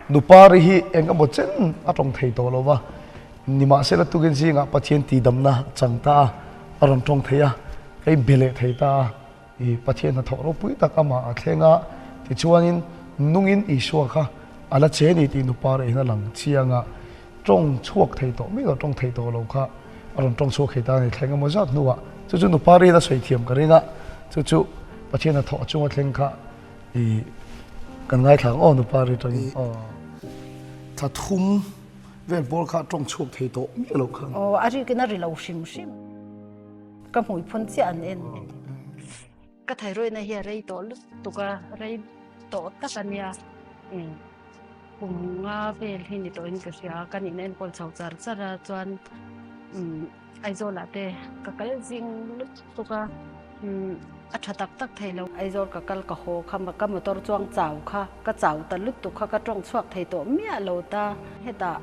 Nupari hi eng emaw chen a tawng thei tawh lo va, nimahsela tukin zingah Pathian tihdamna chang ta a, a rawn tawng thei a, ka inbe leh thei ta a, i Pathian hnathawh ropui tak amah a thleng a, tichuanin nungin Isua kha a la che ni tih Nupari hian a lang chiang a, tawng chhuak thei tawh mai lo, tawng thei tawh lo kha a rawn tawng chhuak thei ta a ni, thleng emaw zat hnuah chu chu Nupari hian a sawi thiam ka ring a, chu chu Pathian hnathawh chunga thleng kha I kan ngaithla ang aw nupa ri tangin aw. Thla thum vel bawr kha tawng chhuak thei tawh miah lo khan. Aw a rikin a ri lo hrim hrim. Ka hmui phun chiah an en. Ka thyroid-na hi a rei tawh lutuk a, rei tawh tak a nia. Kum nga vel hi ni tawhin ka hria, kan inenkawl chho char char a chuan Aizawlah te ka kal zing lutuk a, a tha tak tak thei lo. Aizawl ka kal ka haw kha ka motor chuang chau kha ka chau ta lutuk kha ka tawng chhuak thei tawh miah lo ta. Hetah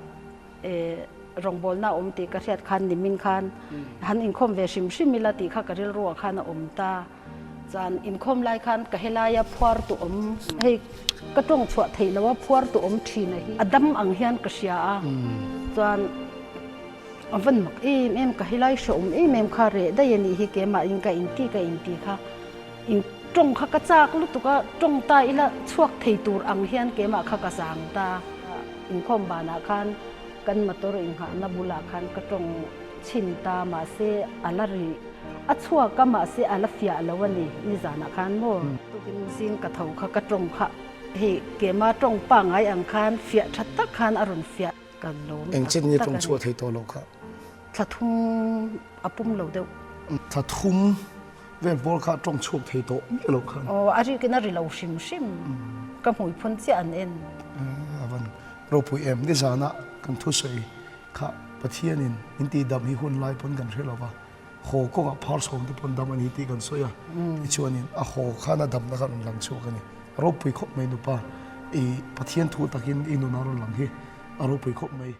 rawngbawlna a awm tih ka hriat khan nimin khan han inkhawm ve hrim hrim ila tih kha ka rilruah khan a awm ta. Chuan inkhawm lai khan ka helaia phuar tu awm hei ka tawng chhuah theih loh a phuar tu awm thin a hi a dam ang hian ka hria a chuan a van mak em em ka helai hreawm em em kha reh daih a nih hi keimah in ka inti ka inti kha in tawng kha ka chak lutuk a tawng ta ila chhuak thei tur ang hian keimah kha ka zang ta inkhawm banah khan kan motor inghahna bulah khan ka tawng chhin ta mahse a la rih A chhuak a mahse a la fiah lo a ni nizanah khan maw? Tukin zing ka tho kha ka tawng kha hei kema tawng pangngai ang khan fiah tha tak khan a rawn fiah ka lawm tak tak a ni. Engchin nge tawng chhuah thei tawh loh kha? Thla thum a pum lo deuh. Thla thum vel bawr kha tawng chhuak thei tawh miah lo khan. Aw a rikin a ri lo hrim hrim ka hmui phun chiah an en. A van ropui em nizanah kan thusawi Kha Pathianin min tihdam hi hun lai pawn kan hre lo va, haw kawngah phar sawm te pawn dam a ni tih kan sawi a, tichuanin a haw khan a damna kha rawn lang chhuak a ni. A ropui khawp mai nupa, i Pathian thu takin i nuna rawn lang hi a ropui khawp mai.